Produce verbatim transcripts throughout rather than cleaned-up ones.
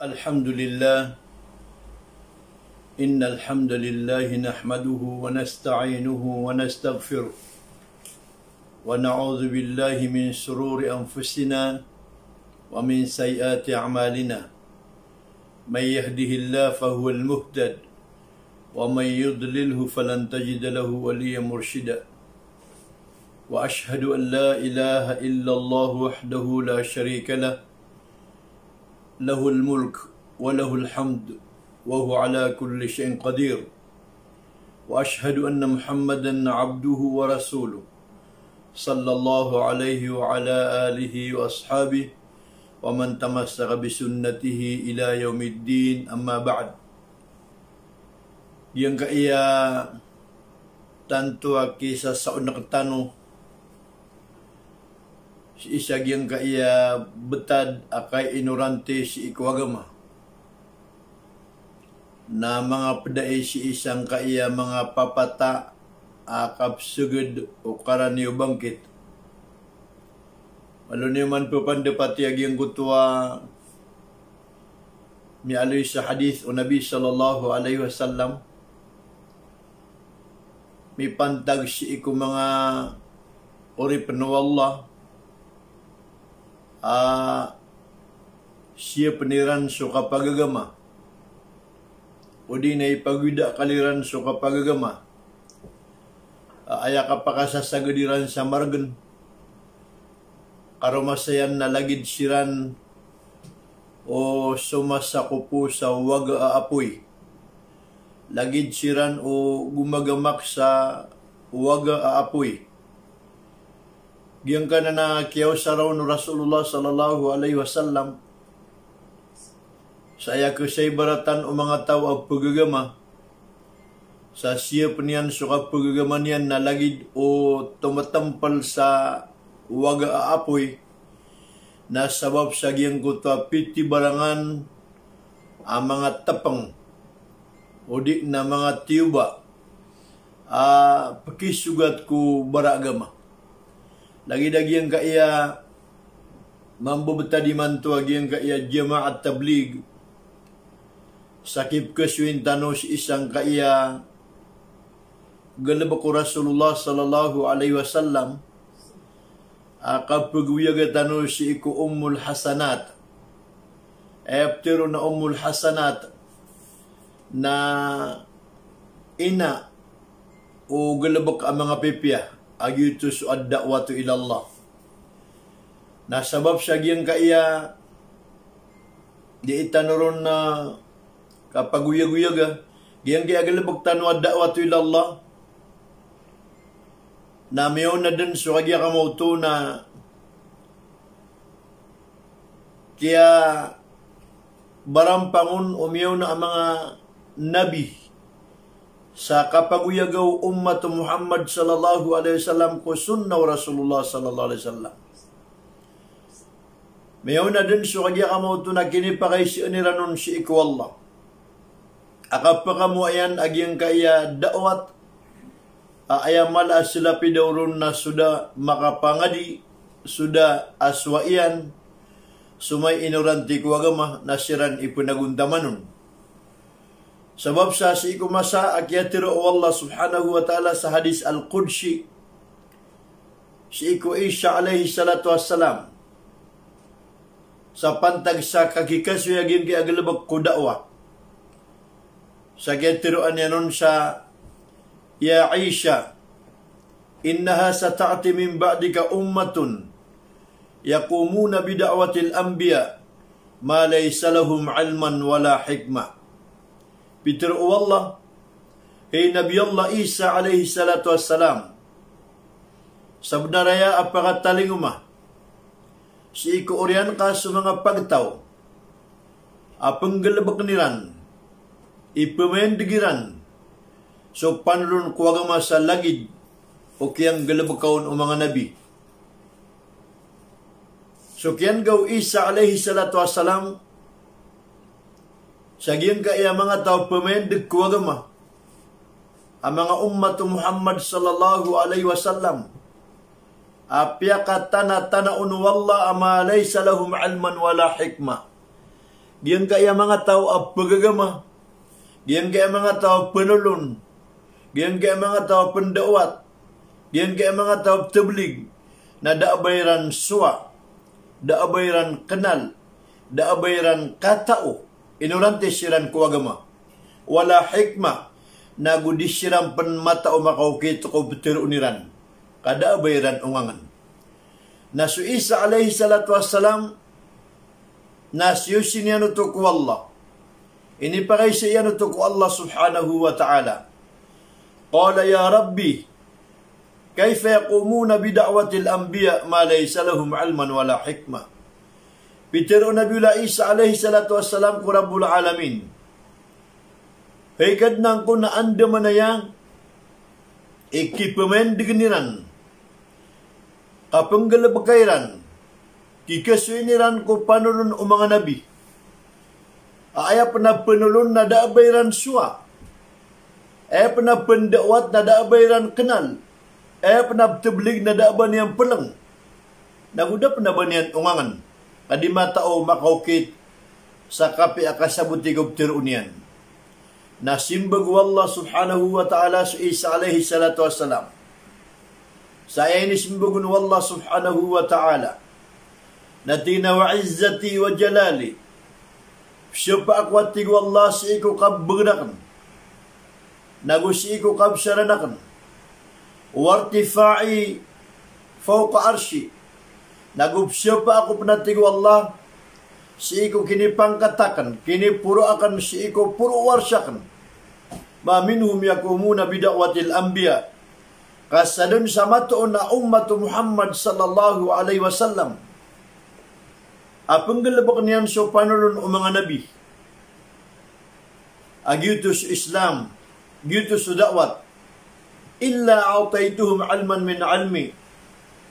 الحمد لله. إن الحمد لله نحمده ونستعينه ونستغفره، ونعوذ بالله من شرور أنفسنا ومن سيئات أعمالنا. من يهده الله فهو المهتد، ومن يضلله فلن تجد له وليا مرشدا. وأشهد أن لا إله إلا الله وحده لا شريك له، له الملك وله الحمد وهو على كل شيء قدير. وأشهد أن محمدا عبده ورسوله، صلى الله عليه وعلى آله وأصحابه ومن تمسك بسنته إلى يوم الدين، أما بعد. Giyangkaya tanto a kisasaon rektano sii sa giyangkaya betad a kainoranti sii ko agama. Na manga pedai sii sangkaya manga papata a kapseged o karani o bangkit. Malo niyo man pepandepati a giyangkoto a miyaaloy sa hadith o Nabi sallallahu alaihi wasallam, mipantag sii ko manga oripen o Allah a siyapen iran so kapagagama, odi na ipagida kaliran so kapagagama a aya kapakasasaged iran sa margen. Karoma saya na lagid siran o somasakopo sa waga a apoy. Lagid siran o gomagamak sa waga a apoy. Giyangkanan a kiyaosara on o Rasulullah sallallahu alaihi wasallam sa aya kesaibaratan o manga taw a pegagama, sa siyapen iyan so kapegagama niyan na lagid o tomatempel sa waga a apoy, na sabap sa giyangkoto a pitibarangan a manga tepeng, odi na manga tiyoba a pekisogat ko bara agama. Lagid a giyangkaya mambebetad imanto a giyangkaya jamaat tablig, sa kipekesoyin tano sii sangkaya galebek o Rasulullah sallallahu alaihi wasallam a kapegoyaga tano sii ko Ummul Hasanat. Aya petero na Ummul Hasanat na ina o galebek a manga pipiya, a giyoto so ad-da'watu ila Allah. Na sabap sa giyangkaya dii tano ron na kapagoyagoyaga, giyangkaya galebek tano a da'watu ila Allah, na miyaona den so kagiya kamaoto na kiyabarampangon o miyaona a manga nabi sa kapagoyaga o ummat o Muhammad sallallahu alaihi wasallam ko sunnah o Rasulullah sallallahu alaihi wasallam. Miyaona den so kagiya kamaoto na kinipakaisaan iran on sii ko Allah a kapakamoayan a giyangkaya da'wat a aya mala a selapid a oron na so da makapangadi, so da a sowaian so may inoranti ko agama na siran i penagontaman on. Sabap sa sii ko masa a kiyatero o Allah subhanahu wa ta'ala sa hadith al-qudsi sii ko Isa alaihi salatu wassalam, sa pantag sa kakikasoy a giyangkaya galebek ko da'wah. Sa kiyatero aniyan on sa, "Ya Isa, innaha sata'ti min ba'dika ummatun yaqumuna bi da'watil anbiya ma laysa lahum ilman wala hikmah." Pitero o Allah, hay Nabi Allah Isa alaihi salatu wassalam, sabenar aya a pakatalingoma sii ko oriyan ka so manga pagtaw a penggalebeken iran, ipemaindeg iran so panolon ko agama sa lagid o kiyanggalebeka on o manga nabi. So kiyanga o Isa alaihi salatu wassalam sa giyangkaya manga taw a pemaindeg ko agama a manga ummat o Muhammad sallallahu alaihi wasallam a piyakatanatana on o Allah a ma laysa lahum ilman wala hikmah. Giyangkaya manga taw a pagagama, giyangkaya manga taw a panolon, giyangkaya manga taw a pandawat, giyangkaya manga taw a tablig, na da a ba iran sowa, da a ba iran knal, da a ba iran katao, inoranti siran ko agama. Wala hikmah, nago di siran pn matao makaokit ko ptharoon iran, ka da a ba iran ongangan. Na so Isa alayhis salatu wassalam, na siyosi niyan oto ko Allah. Inipakaisa iyan oto ko Allah subhanahu wa ta'ala. Qala ya Rabbi, kayfa yaqumuna bi da'watil anbiya ma laysa lahum ilman wala hikmah. Pitharo o Nabiyullah Isa alayhis salatu wassalam ko Rabbul Alamin, hay Kadnan ko, na andamanaya i kipmandgn iran, kapnggalbka iran, kikasoyin iran ko panolon o manga nabi a aya pn a panolon na da a ba iran sowa, aya pn a pandawat na da a ba iran knal, aya pn a ptablig na da a ba niyan plng, nago da pn a ba niyan ongangan, ka di matao makaokit sa kapiya a kasaboti ko ptharoon iyan. Na simbag o Allah subhanahu wa ta'ala so Isa alayhis salatu wassalam. Sa aya inisimbag o Allah subhanahu wa ta'ala, na tig iyan a, wa izzati wa jalali, pzapa ako, a tig o Allah, sii ko kabagr akn, nago sii ko kabsaran akn, wa irtifa'i fawqa arshi, nago pzapa ako pn, a tig o Allah, sii ko kinipangkat akn, kiniporo akn sii ko poro o arsh akn. Ma minhum yaqumuna bi da'watil anbiya. Ka sadn sa matoon a ummat o Muhammad sallallahu alayhi wasallam a pnggalbkn iyan so panolon o manga nabi a giyoto so Islam, giyoto so da'wat, illa a'taytuhum ilman min ilmi.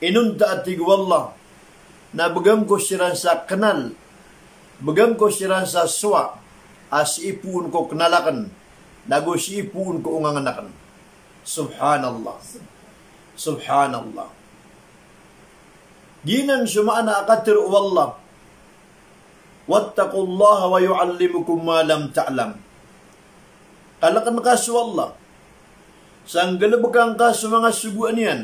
Inonta, a tig o Allah, na bgan ko siran sa knal, bgan ko siran sa sowa a sii poon ko knal akn, nago sii poon ko ongangan akn. Subhanallah. Subhanallah. Giyanan so maana a katharo o Allah, wattaqullaha wa yu'allimukum ma lam ta'lam. Kalkn ka so Allah, sa nggalbka ngka so manga sogoan iyan,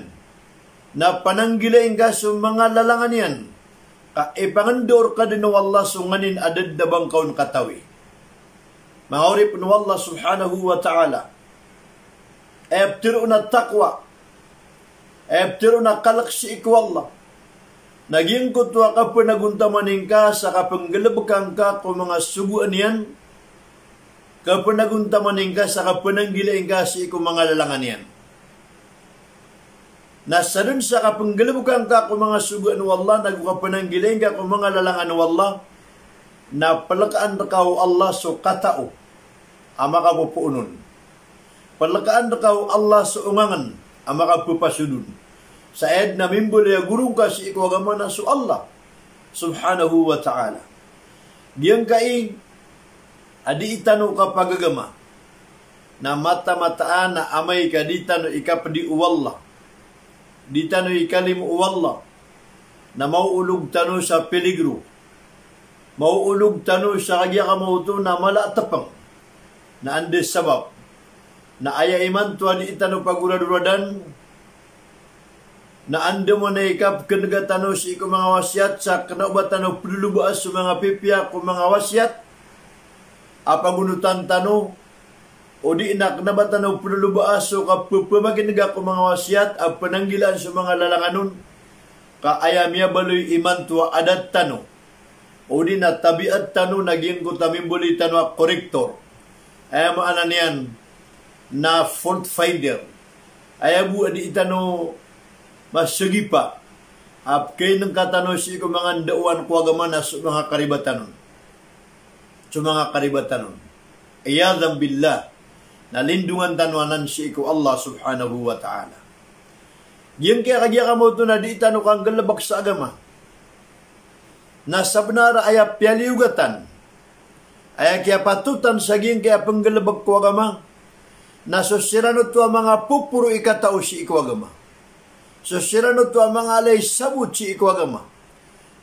na pananggilai ngka so manga lalangan iyan, ka ipangndao rka dn o Allah so nganin a da dn a ba ngka on katawi. Manga oripn o Allah subhanahu wa ta'ala, aya ptharoon a taqwa, aya ptharoon a kalk sii ko Allah, na giyangkoto a kapanagontaman ingka sa kapnggalbka ngka ko manga sogoan iyan, kapanagontaman ingka sa kapananggilai ngka sii ko manga lalangan iyan. Na sadn sa kapnggalbka ngka ko manga sogoan o Allah, nago kapananggilai ngka ko manga lalangan o Allah, na plkaan rka o Allah so katao a makapopoon on. Plkaan rka o Allah so ongangan a makapphasod on. Sa aya dn a mimbaloy a goro ngka sii ko agama na so Allah subhanahu wa ta'ala. Giyangkai a dii tano kapagagama na mata-mataan a amay ka dii tano ikapdi o Allah, dii tano ikalimo o Allah, na maoolog tano sa peligro, maoolog tano sa kagiya kamaoto na mala a tpng. Na anda sabap? Na aya imanto a dii tano pagoradoradan na andamanaya i kapkndga tano sii ko manga wasiyat sa kna o ba tano plolobaa so manga pipiya ko manga wasiyat a pagonotan tano, odi na kna o ba tano plolobaa so kapphamakinega ko manga wasiyat a pananggilaan so manga lalangan on, ka aya miyabaloy imanto a adat tano, odi na tabiat tano na giyangkoto a mimbaloy tano a corrector. Aya maana niyan na fault finder. Aya bo a dii tano masagipa a pkainngka tano sii ko manga ndaowan ko agama na so manga karibatan on. So manga karibatan on. Iyadhan billah. Na lindongan tano anan sii ko Allah subhanahu wa ta'ala. Giyangkaya kagiya kamaoto na dii tano kanggalbk sa agama. Na sabnar a aya piyaliyogatan, aya kiyapatotan sa giyangkaya pnggalbk ko agama, na so siran oto a manga poporo i katao sii ko agama. So siran oto a manga ala i sabot sii ko agama.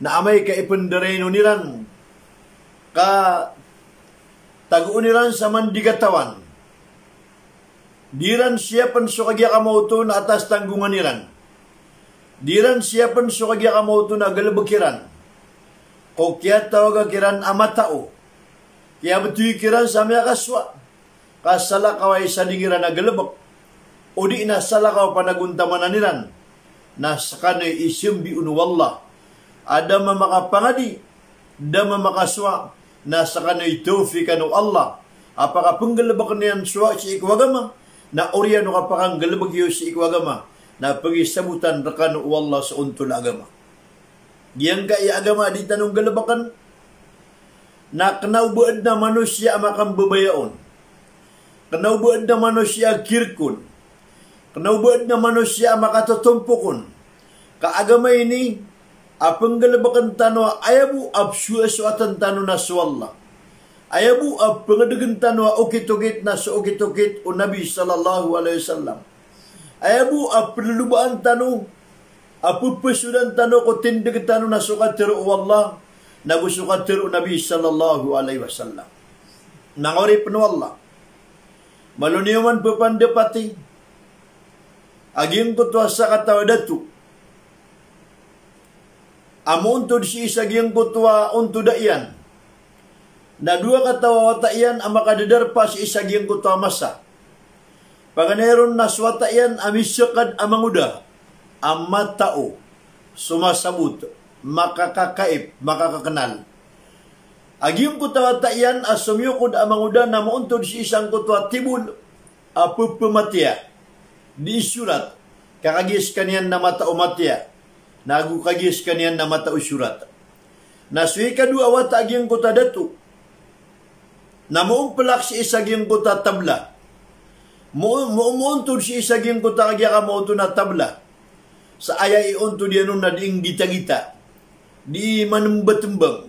Na amay ka ipndarainon iran Ka tagoon iran sa man di katawan. Di ran siyapn so kagiya kamaoto na atas tanggongan iran. Di ran siyapn so kagiya kamaoto na galbk iran. Ko kiyatawaga kiran a matao. Kiyabtowi kiran sa miyakasowa. Ka salakaw a isa di ngiran a galbk, odi na salakaw a panagontamanan iran, na skano i isambi on o Allah a da a makapangadi, da a makasowa, na skano i tawfikan o Allah a pakapnggalbkn iyan so, sii ko agama, na oriyan o kapakanggalbk iyo sii ko agama, na pagisabotan rkano o Allah so ontol a agama. Giyangkai a agama a di tano nggalbkn, na kna o ba adn a manosiya a makambabaya on. Kna o ba adn a manosiya a kirk on. Kna o ba adn a manosiya a makatotompok on. Ka agama ini a pnggalbkn tano a aya bo a psowasowaten tano na so Allah. Aya bo a pngdgn tano a okit-okit na so okit-okit o Nabi sallallahu alaihi wasallam. Aya bo a plolobaan tano a pphsodan tano ko tindg tano na so katharo o Allah, nago so katharo o Nabi sallallahu alaihi wasallam. Manga oripn o Allah, malo niyo man pphapandapati a giyangkoto a sakataw a dato a moontod sii sa giyangkoto a ontod a iyan, na dowa kataw a wata iyan a makadadarpa sii sa giyangkoto a masa. Paganay ron na so wata iyan a misakad a mangoda a matao, somasabot, makakakaip, makakaknal. A giyangkoto a wata iyan a somiyokod a mangoda na moontod sii sangkoto a tibol a pphamatia, di isorat, ka kagiya skaniyan na matao matia, nago kagiya skaniyan na matao sorat. Na so ikadowa a wata a giyangkoto a dato na moomplak sii sa giyangkoto a tabla. Mo-, mo-, moontod sii sa giyangkoto a kagiya kamaoto na tabla. Sa aya iontod iyan on na di nggitagita, di manmbatmbang.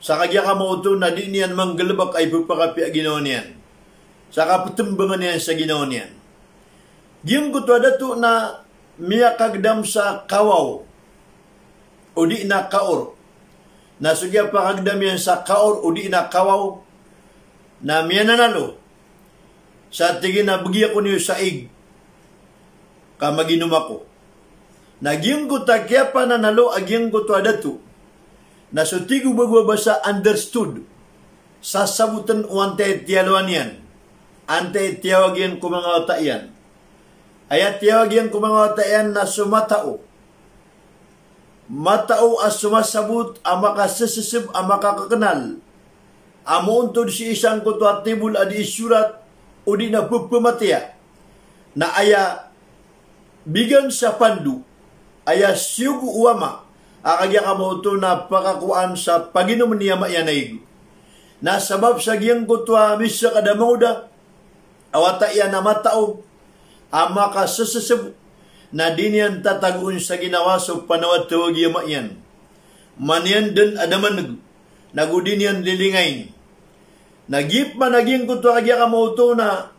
Sa kagiya kamaoto na di niyan manggalbk a ipphakapiya ginawa niyan. Sa kaptmbangn iyan sa ginawa niyan. Giyangkoto a dato na miyakagdam sa kawaw, odi na kaor. Na so kiyapakagdam iyan sa kaor, odi na kawaw, na miyananalo. Sa tig iyan a bgi ako niyo sa ig, ka maginom ako. Na giyangkoto a kiyapananalo a giyangkoto a dato, na so tig o bago a basa understood, sasabotn o antaa i tiyalowan iyan, antaa i tiyawag iyan ko manga wata iyan. Aya tiyawag iyan ko manga wata iyan na so matao. Matao a somasabot, a makasasasb, a makakaknal, a moontod sii sangkoto a tibol a di isorat, odi na pphamatia. Na aya bigan sa pando, aya siyogo o ama a kagiya kamaoto na pakakowaan sa paginomn i ama iyan a ig. Na sabap sa giyangkoto a misakad a mangoda a wata iyan a matao a makasasasb, na di niyan tatagoon sa ginawa so panawatawag i ama iyan. Maniyan dn a da man'g, nago di niyan lilingayn. Na giya pman a giyangkoto a kagiya kamaoto na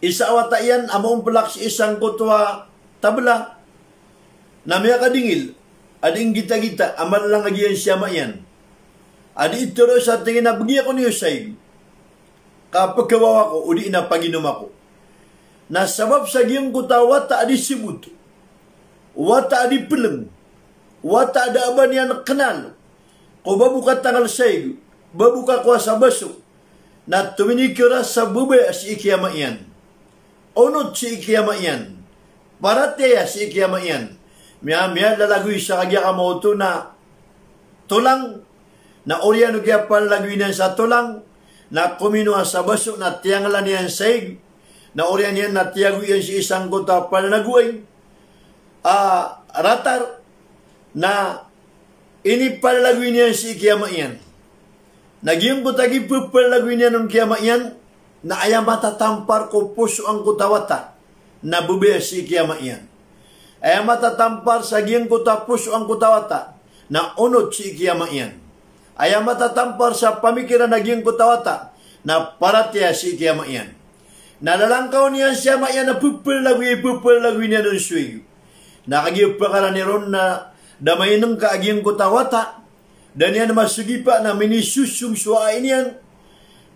isa a wata iyan a moomplak sii sangkoto a tabla, na miyakadingil a di nggitagita a malalangag iyan si ama iyan. A di itharo sa tig iyan a bgi ako niyo sa ig, ka pkhawaw ako, odi na paginom ako. Na sabap sa giyangkoto a wata a di sbot, wata a di plng, wata a da a ba niyan knal ko ba bo katangl sa ig, ba bo kakowa sa baso, na tominikr a sa babaya sii ki ama iyan, onot sii ki ama iyan, paratiyaya sii ki ama iyan. Miya, miyalalagoy sa kagiya kamaoto na tolang, na oriyan o kiyapalalagoy niyan sa tolang, na kominowa sa baso na tiyanglan iyan sa ig, na oriyan iyan na tiyago iyan sii sangkoto a palalagoy a ratar, na inipalalagoy niyan sii ki ama iyan. Na giyangkoto a kipepalalagoy niyan on ki ama iyan, na aya matatampar ko poso angkoto a wata na babaya sii ki ama iyan. Aya matatampar sa giyangkoto a poso angkoto a wata na onot sii ki ama iyan. Aya matatampar sa pamikiran a giyangkoto a wata na paratiyaya sii ki ama iyan. Na lalangkaw niyan si ama iyan a pepalalagoy, pepalalagoy niyan on so ig. Na kagiya pakarani ron na da mainengka a giyangkoto a wata, Da niyan masogipa na minisosong so ai niyan,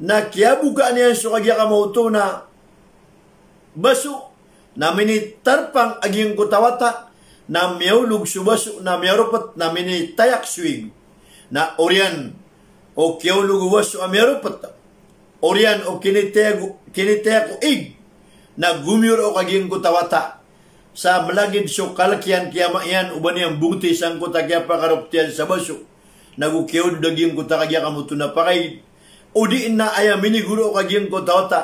na kiyabokaan iyan so kagiya kamaoto na baso, na minitarpang a giyangkoto a wata, na miyaolog so baso, na miyaropet, na minitayak so ig. Na oriyan o kiyaolog o baso a miyaropet, oriyan o kinitayak, kinitayak o ig, na gomiyorok a giyangkoto a wata. Sa malagid so kalek iyan ki ama iyan o ba niyan bongoti sangkoto a kiyapakaropet iyan sa baso, nago kiyaodod a giyangkoto a kagiya kamaoto na pakaid. O di na aya minigorok a giyangkoto a wata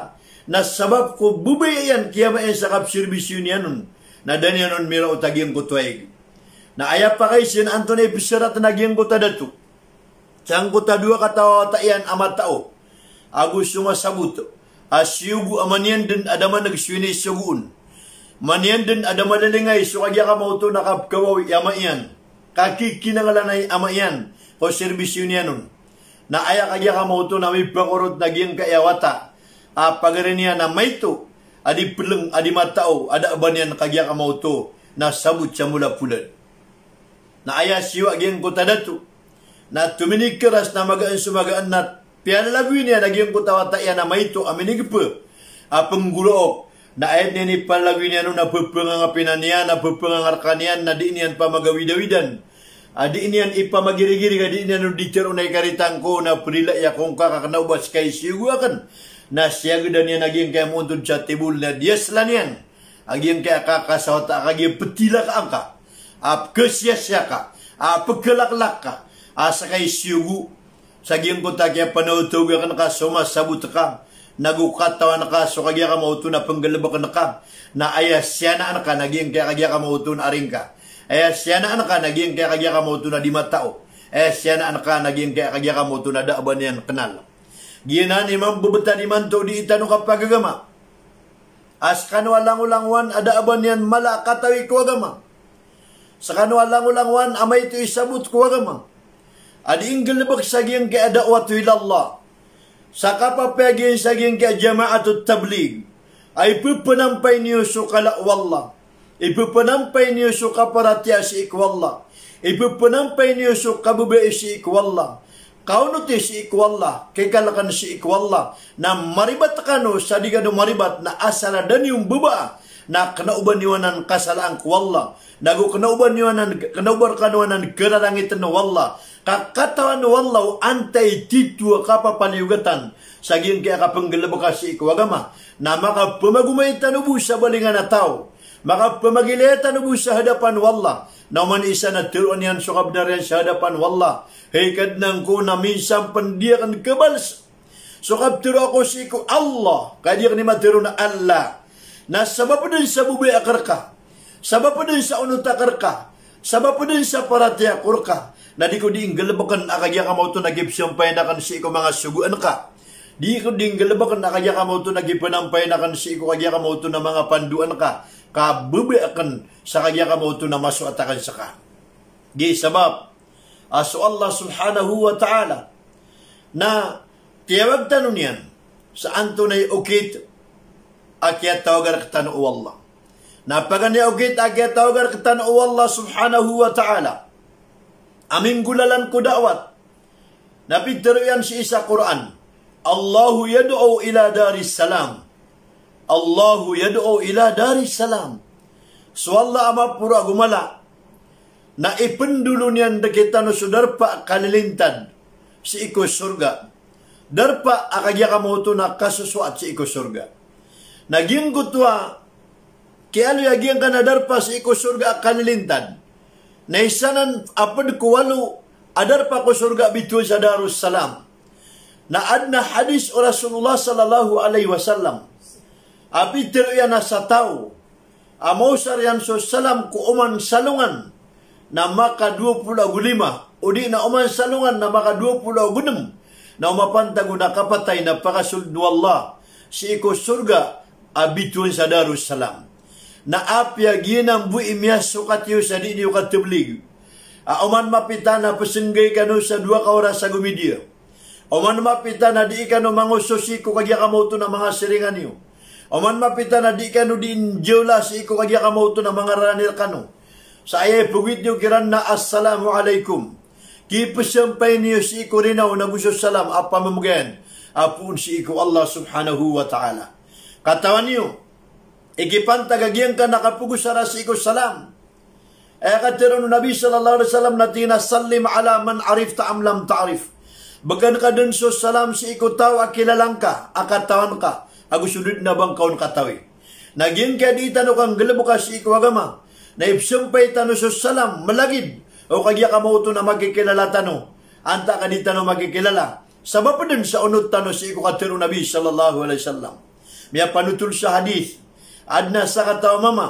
na sabap ko babaya iyan ki ama iyan sa kapserbisyo niyan on, na da niyan on miraot a giyangkoto a ig. Na aya pakaisa iyan antonaa i pesarat na giyangkoto a dato sangkoto a dowa kataw a wata iyan a matao ago so masabot a siyogo a maniyan den a da maneg so inisogo on. Maniyan den a da malalingay so kagiya kamaoto na kapkawaw i ama iyan, kakikinanglan i ama iyan ko serbisyo niyan on. Na aya kagiya kamaoto na mipakorot na giyangkaya wata a pagari niyan a maito a di peleng a di matao a da a ba niyan kagiya kamaoto na sabot sa molapolan. Na aya siyowa a giyangkoto a dato na tominikeras na magaan so magaan na piyalalagoy niyan a giyangkoto a wata iyan a maito a minigepe a penggorok. Na aya den i palalagoy niyan on na pepengangapinan iyan, na pepengangarkan iyan, na di niyan pamagawidawidan, a di niyan ipamagirigirig, a di niyan on di tero na ikaritang ko na perila iya kongka ka kena o ba seka i siyogo aken. Na siyagedan iyan a giyangkaya moontod sa tebol na diyaslan iyan a giyangkaya kaka sa wata a kagiya petilaka angka, a pekesiyasiya ka, a pekelaklak ka a seka i siyogo. Sa giyangkoto a kiyapanaotog aken ka so masabot ka, nago katawan ka so kagiya kamaoto na penggelebeken ka, na aya siyanaan ka na giyangkaya kagiya kamaoto na aring ka. Aya siyanaan ka na giyangkaya kagiya kamaoto na di matao. Aya siyanaan ka na giyangkaya kagiya kamaoto na da a ba niyan kenal. Giyanan i mambebetad imanto di tano kapagagama. A sekano a langolangowan a da a ba niyan mala a katawi ko agama. Sekano a langolangowan a maito i sabot ko agama a di inggelebek sa giyangkaya da'watu ilallah, sa kapapayagen sa giyangkaya jama'atut tablig, a ipepenampay niyo so kala o Allah, ipepenampay niyo so kaparatiyaya sii ko Allah, ipepenampay niyo so kababaya sii ko Allah, kaonoti sii ko Allah, kekaleken sii ko Allah, na maribat kano sa di kano maribat, na asal a da niyo mbabaa na kena o ba niyo anan kasalaan ko Allah, nago kena o ba niyo anan, kena o ba rkano anan kerarangiten o Allah, ka katawan o Allah o antaa i titho a kapapaliyogatan sa giyangkaya kapenggelebeka sii ko agama, na makapemagomay tano bo sa balingan a taw, makapemagilaya tano bo sa hadapan o Allah, na oman i isa na teroan iyan so kabnar iyan sa hadapan o Allah, hay Kadnan ko, na minsan pen di aken kebals so kaptero ako sii ko Allah, ka di aken i matero na Allah. Na sabap den sa babaya aken rka, sabap den sa onot aken rka, sabap den sa paratiyaya ako rka, na di ko di inggelebeken a kagiya kamaoto na kipesampayan aken sii ko manga sogoan ka. Di ko di inggelebeken a kagiya kamaoto na kipenampayan aken sii ko kagiya kamaoto na manga pandoan ka, ka babaya aken sa kagiya kamaoto na masoat aken seka. Giya sabap a so Allah subhanahu wa ta'ala na tiyawag tano niyan sa antonaa i okit a kiyatawaga rektano o Allah. Na paganay a okit a kiyatawaga rektano o Allah subhanahu wa ta'ala a minggolalan ko da'wat, na pitero iyan sii sa Qur'an, "Allahu yad'u ila daris salam. Allahu yad'u ila daris salam." So Allah a maporo ago mala na ipendolon iyan rektano so darpa a kalilintad sii ko sorga. Darpa a kagiya kamaoto na kasosoat sii ko sorga. Na giyangkoto a kiyaaloy a giyangkanan a darpa sii ko sorga a kalilintad na isa nan a ped ko walo a darpa ko sorga a bitowan sa Darus Salam. Na aden a hadis o Rasulullah sallallahu alaihi wasallam a pitero iyan a sa taw a maosar iyan so salam ko oman salongan na makadowa polo ago lima, odi na oman salongan na makadowa polo ago nem, na o mapantag on a kapatay na pakasold o Allah sii ko sorga a bitowan sa Darus Salam. Na apiya giyanan bo i miyasokat iyo sa di niyo katablig a oman mapita na pesenggai kano sa dowa ka oras ago midiya. Oman mapita na di kano mangoso sii ko kagiya kamaoto na manga siringan iyo. Oman mapita na di kano di njawla sii ko kagiya kamaoto na manga rarani rekano. Sa aya ipegowit iyo kiran na assalamu alaikum. Kipsampay niyo sii ko rinaw nago so salam a pamamagayan a poon sii ko Allah subhanahu wa ta'ala. Katawan iyo, ikipantag a giyangkanan a kapagosara sii ko salam. Aya katharo o Nabi sallallahu alaihi wasallam na tig iyan a, "Sallim ala man arifta am lam ta'rif." Bgan ka dn so salam sii ko taw a kilala ngka, a katawan ka, ago so da dn a ba ngka on katawi. Na giyangkaya dii tano kanggalbka sii ko agama, na ipsampay tano so salam, malagid o kagiya kamaoto na makikilala tano, antaa ka di tano makikilala. Sabap dn sa onot tano sii ko katharo o Nabi sallallahu alaihi wasallam. Miyapanotol sa hadith, adn a sakataw a mama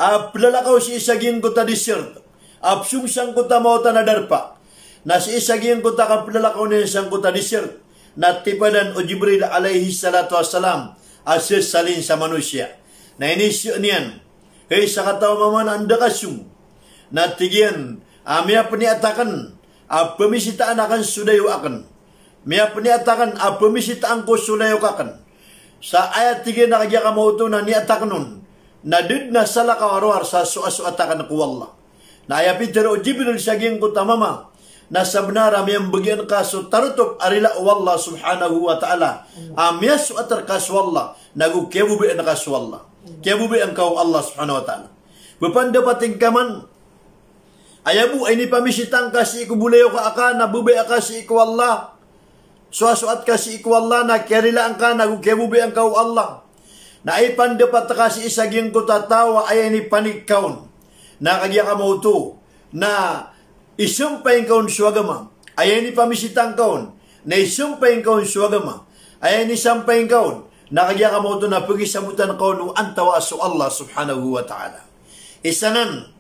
a plalakaw sii sa giyangkoto a desert, a psong sangkoto a mawatan a darpa. Na sii sa giyangkoto a kaplalakaw niyan sangkoto a desert, na tipadan o Jibril alayhis salatu wassalam a sesalin sa manosiya. Na iniiza niyan, "Hay sakataw a mama, na anda ka song?" Na tig iyan a, "Miyapniyat akn a pmisitaan akn so dayo akn. Miyapniyat akn a pmisitaan ko so layok akn." Sa aya tig iyan a kagiya kamaoto na niyat akn on, na da dn a salakaw a rowar sa soasoat akn ko Allah. Na aya pitharo o Jibril sa giyangkoto a mama na sabnar a miyambagian ka so tarotop a rila o Allah subhanahu wa ta'ala, a miyasoat rka so Allah, nago kiyababayaan ka so Allah. Kiyababayaan ka o Allah subhanahu wa ta'ala. Ba pn da patingkaman, aya bo a inipamisitaan ka sii ko bolayoka aka na babaya ka sii ko Allah. Soasoat ka sii ko Allah na kiyarilaan ka nago kiyababayaan ka o Allah. Na aya pn da pat ka sii sa giyangkoto a taw a aya inipanik ka on na kagiya kamaoto na isampay ngka on so agama. Aya inipamisitaan ka on na isampay ngka on so agama. Aya inisampay ngka on na kagiya kamaoto na pagisabotan ka on o antawaa so Allah subhanahu wa ta'ala. Isa nan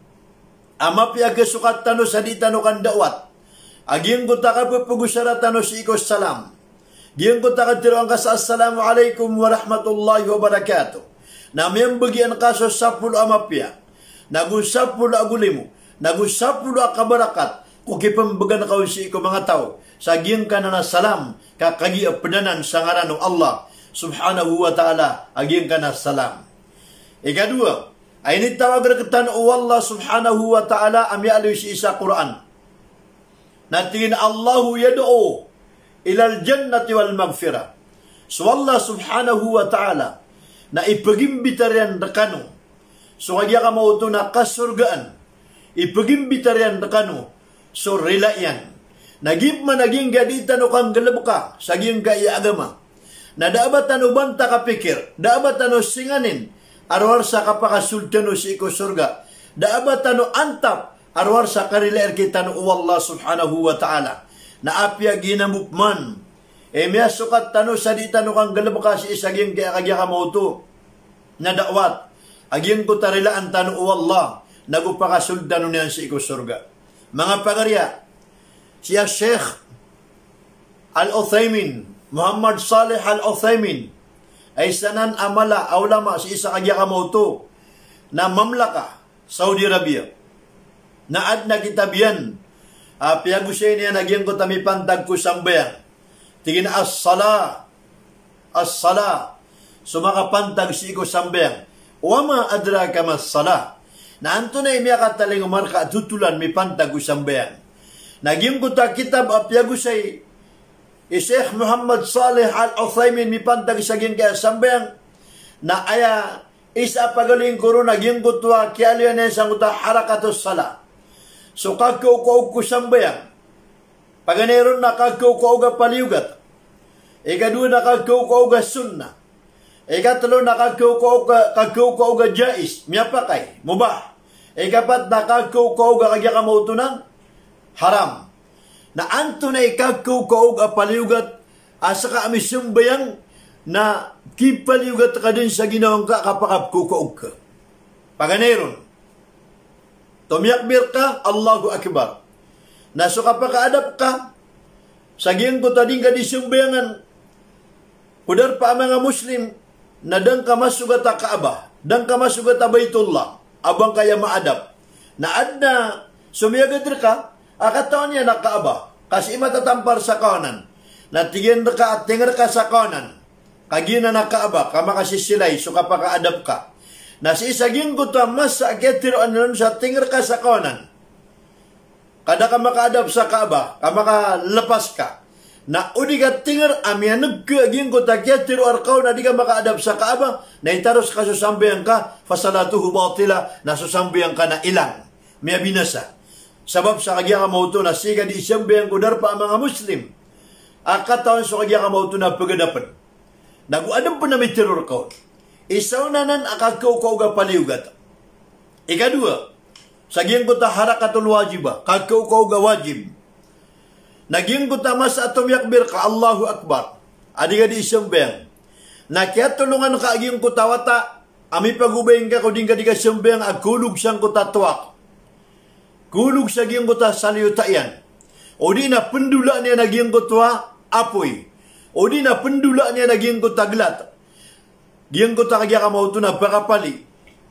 a mapiya a kasokat tano sa dii tano kandawat a giyangkoto a kapphagosara tano sii ko salam. Giyangkoto a katharo angka sa "Assalamu alaikum warahmatullahi wabarakatuh." Na miyambagian ka so sapolo a mapiya, nago sapolo a golimo, nago sapolo a kabarakat ko kipmbagan ka on sii ko manga taw sa giyangkanan a salam ka kagiya pd anan sa ngaran o Allah subhanahu wa ta'ala a giyangkanan a salam. Ikadowa, a initawag rktano o Allah subhanahu wa ta'ala a miyaaloy sii sa Qur'an na tig iyan a, "Allahu yad'u ilal jannati wal maghfirah." So Allah subhanahu wa ta'ala na ipagimbitar iyan rkano so kagiya kamaoto na kasorgaan. Ipagimbitar iyan rkano so rila iyan. Na giya pman a giyangkaya dii tano kanggalbka sa giyangkaya agama na da a ba tano banta kapikir, da a ba tano singanin a rowar sa kapakasold tano sii ko sorga. Da a ba tano antap a rowar sa karilai rktano o Allah subhanahu wa ta'ala. Na apiya giyanan bo pman i miyasokat tano sa dii tano kanggalbka sii sa giyangkaya kagiya kamaoto na dawat a giyangkoto a rilaan tano o Allah nago pakasold tano niyan sii ko sorga. Manga pagariya, si Sheikh Al-Uthaymin, Muhammad Salih Al-Uthaymin, a isa nan a mala a ulama sii sa kagiya kamaoto na mamlaka Saudi Arabia. Na adn a kitab iyan a piyagosay niyan a giyangkoto a mipantag ko sambayang. Tig iyan a, "As-salah, as-salah." So makapantag sii ko sambayang. "Wa ma adraka mas-salah." Na antonaa i miyakatalingoma rka a totolan mipantag ko sambayang? Na giyangkoto a kitab a piyagosay i Sheikh Muhammad Salih Al-Uthaymin mipantag sa giyangkaya sambayang na aya isa a pagaloy ngka ron na giyangkoto a kiyaaloya niyan sangkoto a harakatus salah. So kakaokaog ko sambayang. Paganay ron na kakaokaog a paliyogat. Ikadowa na kakaokaog a sunnah. Ikatlo na kakaokaog a, kakaokaog a jaiz, miyapakay, mubah. Ikapat na kakaokaog a kagiya kamaoto na haram. Na antonaa i kakaokaog a paliyogat a ska a misambayang na kipaliyogat ka dn sa ginawa ngka a kapakapkaokaog ka? Paganay ron, tomiyakbir ka, Allahu Akbar. Na so kapakaadap ka sa giyangkoto a di ngka di sambayangan ko darpa a manga Muslim, na da ngka masogat a Kaaba, da ngka masogat a Baitullah, a ba ngka aya maadap. Na adn a somiyagad rka a katawan iyan a Kaaba, ka sii matatampar sa kawanan. Na tig iyan rka a tingr ka sa kawanan, ka giyanan a Kaaba, ka makasisilay so kapakaadap ka. Na sii sa giyangkoto a masa a kiyatharoa niyan on sa tingr ka sa kawanan, Ka da ka makaadap sa Kaaba, ka makalepas ka. Na o di ka tinger a miyaneg ka giyangkoto a kiyatharo a rka on a di ka makaadap sa Kaaba, na itaros ka so sambayang ka, fasalatuhu batila, na so sambayang ka na ilang. Miyabinasa. Sabap sa kagiya ka maoto na sii ka di sambayang ko darpa a manga Muslim a katawan so kagiya ka maoto na pagadapen. Nago aden pen a mitharo rka on. Isa on anan a kakaokaoga paliyogat. Ikadowa, sa giyangkoto a harakatul wajiba, kakaokaoga wajib. Na giyangkoto a masa a tomiyakbir ka Allahu Akbar a di ka di sambayang, na kiyatolongan ka a giyangkoto a wata a mipagobay ngka ko di ngka di kasambayang a kaolog sangkoto a towak, kaolog sa giyangkoto a saliyota iyan. O di na pendolaan iyan a giyangkoto a apoy. O di na pendolaan iyan a giyangkoto a gelat. Giyangkoto a kagiya ka maoto na pakapali.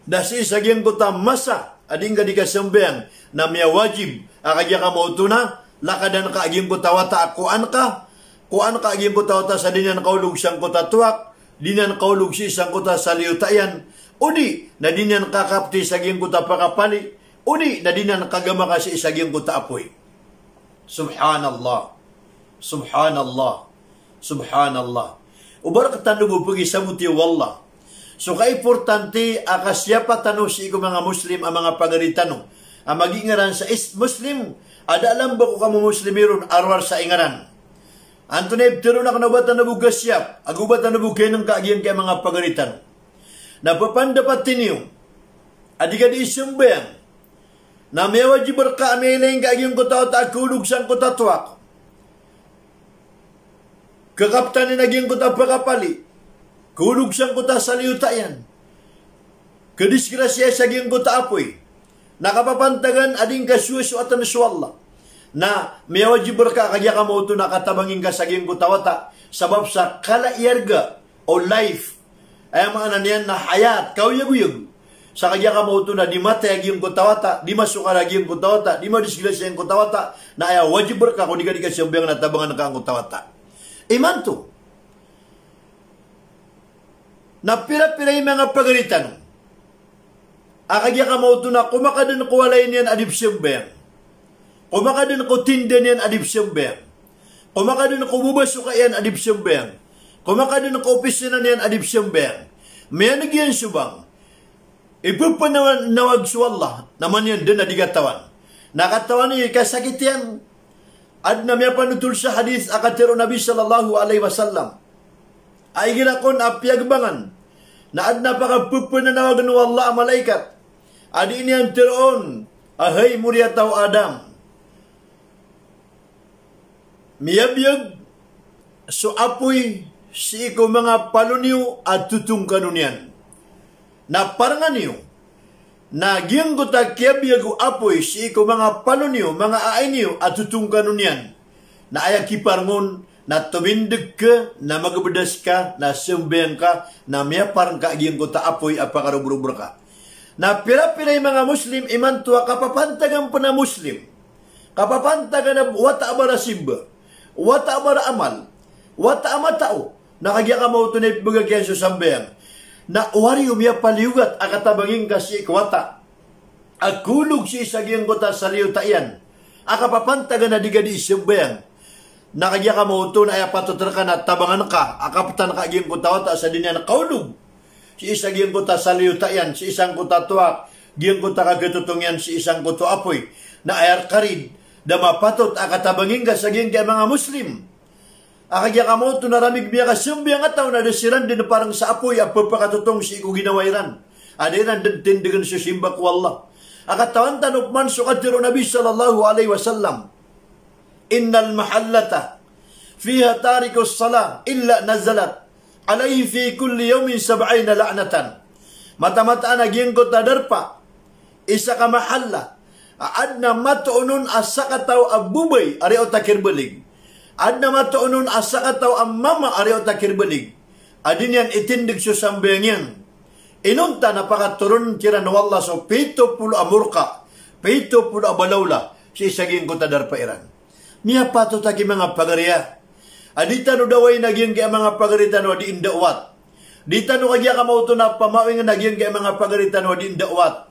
Da sii sa giyangkoto a masa a di ngka di kasambayang, na miyawajib a kagiya ka maoto na lakadan ka a giyangkoto a wata a kowaan ka, kowaan ka a giyangkoto a wata sa di niyan kaolog sangkoto a towak, di niyan kaolog sii sangkoto a saliyota iyan, o di na di niyan kakapti sa giyangkoto a pakapali, o di na di niyan kagamaka sii sa giyangkoto a apoy. Subhanallah. Subhanallah. Subhanallah. O ba rektano bo pegisaboti o Allah so kaimportante a kasiyapa tano sii ko manga Muslim a manga pagari tano a magingaran sa is-, Muslim, a da a lamba ko kamomoslimi ron a rowar sa ingaran. Antonaa i ptharoon akn a o ba tano bo kasiyap, ago o ba tano bo kainngka a giyangkai a manga pagari tano? Na pphanda pati niyo a di ka di sambayang, na miyawajib rka a miyailay ngka a giyangkoto a wata a kaolog sangkoto a towak, kakaptan iyan a giyangkoto a pakapali, kaolog sangkoto a saliyota iyan, kadisgrasiya sa giyangkoto a apoy, na kapapantagan a di ngka sowasowaten so Allah. Na miyawajib rka a kagiya ka maoto na katabangi ngka sa giyangkoto a wata, sabap sa kala i arga o life. Aya maana niyan na hayat, kaoyagoyag. Sa kagiya ka maoto na di matay a giyangkoto a wata, di masokal a giyangkoto a wata, di madisgrasiya giyangkoto a wata, na aya wajib rka ko di ka di kasambayang na tabangan ka angkoto a wata. Imanto na pirapira i manga pagari tano a kagiya ka maoto na komakaden ko walay niyan a di psambayang, komakaden ko tinda niyan a di psambayang, komakaden ko bobasoka iyan a di psambayang, komakaden ko opisina niyan a di psambayang. Miyaneg iyan so bang, ipepanawan, nawag so Allah, na man iyan den a di katawan. Na katawan i kasakit iyan. Aden a miyapanotol sa hadith a katharo o Nabi sallallahu alaihi wasallam a igira kon a piyagbangan, na aden a pakapepenanawagen o Allah a malaikat a di niyan tharoon a, "Hay moriyataw Adam, miyabiyag so apoy sii ko manga palo niyo a totongkanon iyan." Na parngan iyo na giyangkoto a kiyabiyag o apoy sii ko manga palo niyo, manga ai niyo a totongkanon iyan. Na aya kiparngon na tomindeg ka, na magabdas ka, na sambayang ka, na miyaparng ka a giyangkoto a apoy a pakarobrob rka. Na pirapira i manga Muslim imanto a kapapantagan pen a Muslim, kapapantagan a wata a barasimba, wata a baraamal, wata a matao, na kagiya ka maoto na ipebegak iyan so sambayang, na o ari o miyapaliyogat a katabangi ngka sii ko wata a kaolog sii sa giyangkoto a saliyota iyan a kapapantagan a di ka di sambayang, na kagiya ka maoto na aya patot rka na tabangan ka a kaptan ka a giyangkoto a wata sa di niyan kaolog sii sa giyangkoto a saliyota iyan, sii sangkoto a towak, giyangkoto a kakatotong iyan sii sangkoto a apoy. Na aya rka ri da mapatot a katabangi ngka sa giyangkai a manga Muslim a kagiya ka maoto na ramig miyakasambayang a taw na da siran den parng sa apoy a pepakatotong sii ko ginawa iran a da iran den tindegen so simba ko Allah. A katawan tano pman so katharo o Nabi sallallahu alaihi wasallam, "Innal mahallata fiha tarikus salah illa nazalat alaihi fi kulli yawmin sab'ina la'natan." Mataan-mataan a giyangkoto a darpa, isa ka mahalla, a aden a matoon on a sakataw a babay a riyaot a kirbalig, aden a matoon on a sakataw a mama a riyaot a kirbalig, a di niyan itindeg so sambayang iyan, inonta na pakatoron kiran o Allah so pito polo a morka, pito polo a balawla sii sa giyangkoto a darpa iran. Miyapatot aki manga pagari a di tano dawain a giyangkai a manga pagari tano a di ndawat. Di tano kagiya ka maoto na pamawingen a giyangkai a manga pagari tano a di ndawat.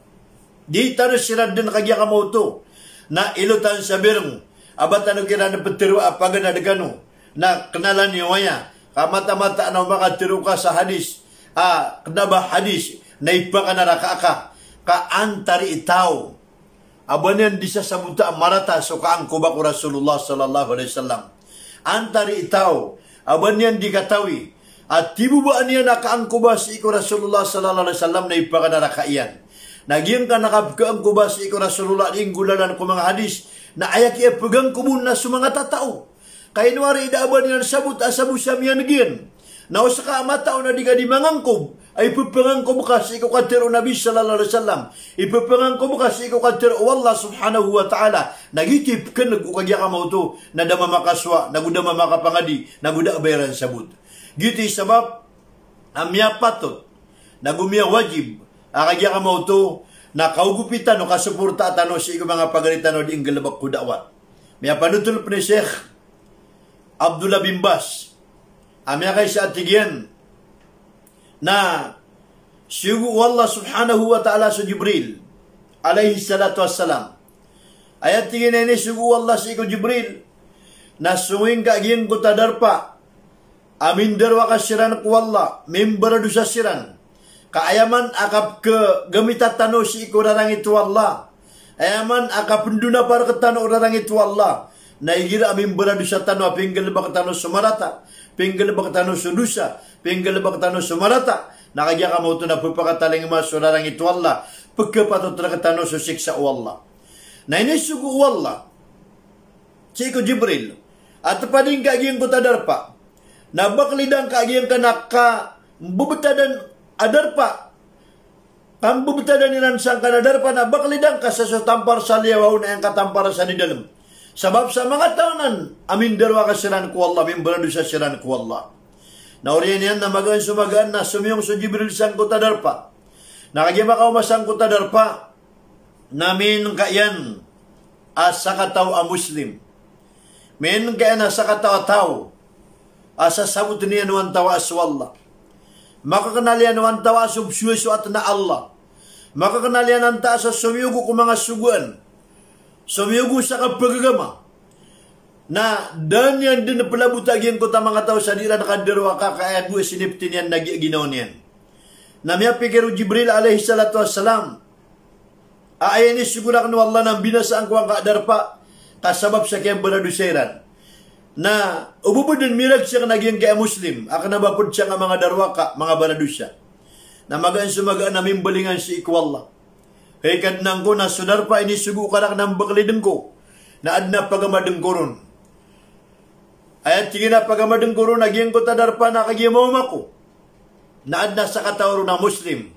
Di tano siran den kagiya ka maoto na ilotan sa birng a ba tano kiran ptharoa a paganad kano, na knalan iyo aya ka mataan-mataan a o makatharo ka sa hadis a kna ba hadis na ipakanaraka ka, ka antaa i taw a ba niyan di sasabota a marata so kaangkoba ko Rasulullah sallallahu alaihi wasallam. Antaa i taw a ba niyan di katawi a tibobaan iyan a kaangkoba sii ko Rasulullah sallallahu alaihi wasallam na ipakanaraka iyan. Na giyangkanan a kapkaangkoba sii ko Rasulullah di nggolalan ko manga hadis, na aya kiyapagangkob on na so manga tatao. Ka ino ari da a ba niyan sabot a sabo sa miyaneg iyan. Na o ska a matao na di ka di mangangkob, a ipphangangkob ka sii ko katharo o Nabi sallallahu alaihi wasallam, ipphangangkob ka sii ko katharo o Allah subhanahu wa ta'ala, na giyoto i pkhaneg o kagiya ka maoto na da mamakasowa, nago da mamakapangadi, nago da a ba iran sabot. Giyoto i sabap a miyapatot, nago miyawajib a kagiya ka maoto na kaogopi tano, kasoporta tano sii ko manga pagari tano di nggalbk ko da'wat. Miyapanotol pn i Sheikh Abdullah bin Baz a miyakaisa a tig iyan na siyogo o Allah subhanahu wa ta'ala so Jibril alayhis salatu wassalam. Aya tig iyan a inisogo o Allah sii ko Jibril na song ingka giyangkoto a darpa a mindarowaka siran ko Allah, mimbaradosa siran. Ka aya man a kapkhagamita tano sii ko rarangit o Allah, aya man a kapndona pa rktano o rarangit o Allah, na igira a mimbaradosa tano a pinggalbk tano so marata, pinggalbk tano so dosa, pinggalbk tano so marata, na kagiya ka maoto na pphakatalingoma so rarangit o Allah, pkhapatot rktano so siksa o Allah. Na inisogo o Allah sii ko Jibril a tpad ingka giyangkoto a darpa, na baklida ngka giyangkanan a kambebetadan a darpa, kambebetadan iran sangkanan a darpa, na baklida ngka sa so tampar sa liyawaw on a aya ngka tampar sa di dalm. Sabap sa manga taw anan a mindarowaka siran ko Allah, mimbaradosa siran ko Allah. Na oriyan iyan na magaan so magaan na somiyong so Jibril sangkoto a darpa. Na kagiya makaoma sangkoto a darpa, na miyaingka iyan a sakataw a Muslim. Miyaingka iyan a sakataw a taw a sasabotn iyan o antawaa so Allah. Makaknal iyan o antawaa so pzowasoat na Allah. Makaknal iyan antaa so somiyogo ko manga sogoan, somiyogo sa kapagagama. Na da niyan dn plabota giyangkoto a manga taw sa di iran kadarowaka, ka aya bo a sinipti niyan na giya ginawa niyan. Na miyapikir o Jibril alayhis salatu wassalam a aya inisogo rakn o Allah na mbinasaan ko angka a darpa ka sabap sa kiyambaradosa iran. Na o ba bo dn miragsak na giyangkai a Muslim a kna ba pd sangka manga darowaka, manga baradosa. Na magaan so magaan a mimbalingan sii ko Allah. Hay Kadnan ko, na so darpa a inisogo ka rakn na mbaklidn ko, na adn a pagamadn ko ron. Aya tig iyan a pagamadn ko ron a giyangkoto a darpa na kagiya maoma ko, na adn a sakataw ron a Muslim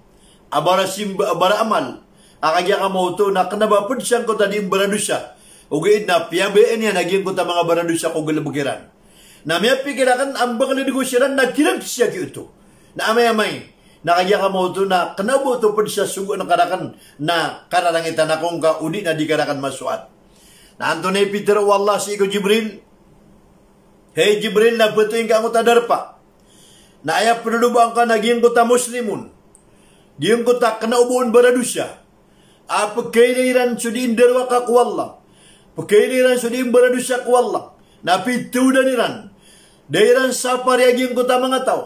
a barasimba, a baraamal, a kagiya ka maoto na kna ba pd sangkoto a di mbaradosa. Ogaid na piyabayaan iyan a giyangkoto a manga baradosa ko galbk iran. Na miyapikir akn a mbaklid ko siran na tirang siya giyoto. Na amay-amay, na kagiya ka maoto na kna ba oto pd sa sogoan ka rakn na kararangitan ako ngka odi na di ka rakn masoat. Na antonaa i pitharo o Allah sii ko Jibril? Hay Jibril, na patoy ngka angkoto a darpa. Na aya pnodobaan ka na giyangkoto a Muslim on, giyangkoto a kna o ba on baradosa, a pkailay iran so di ndarowaka ko Allah, pkailay iran so di mbaradosa ko Allah, na pitaodan iran. Da iran sapari a giyangkoto a manga taw,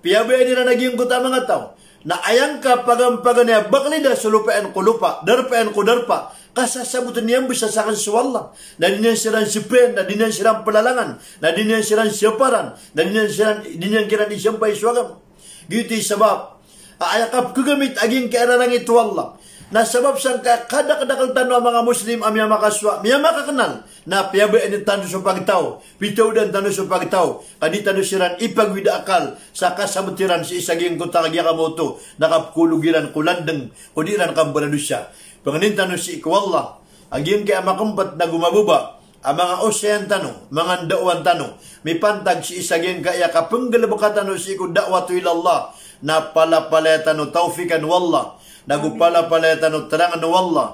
piyabayaan iran a giyangkoto a manga taw. Na aya ngka pagampaganay a baklida so lopaan ko lopa, darpaan ko darpa, ka sasabotn iyan bo sa sakn so Allah. Na di niyan siran sipn, na di niyan siran plalangan, na di niyan siran siyaparan, na di niyan siran, di niyan kiran isampay so agama. Giyoto i sabap a aya kapkhagamit a giyangkai a rarangit o Allah na sabap sangkai a kadakdakl tano a manga Muslim a miyamakasowa, miyamakaknal, na piyabayaan tano so pagtaw, pitaodan tano so pagtaw, ka di tano siran ipagowid a akal sa kasabot iran sii sa giyangkoto a kagiya ka maoto na kapkholog iran ko landng ko di iran kambaradosa. Pangnin tano sii ko Allah a giyangkai a makmpt nago mababa a manga osayan tano, manga ndaowan tano, mipantag sii sa giyangkai a kapnggalbka tano sii ko da'watu ilallah, na palapalaya tano tawfiqan o Allah, nago palapalaya tano terangn o Allah.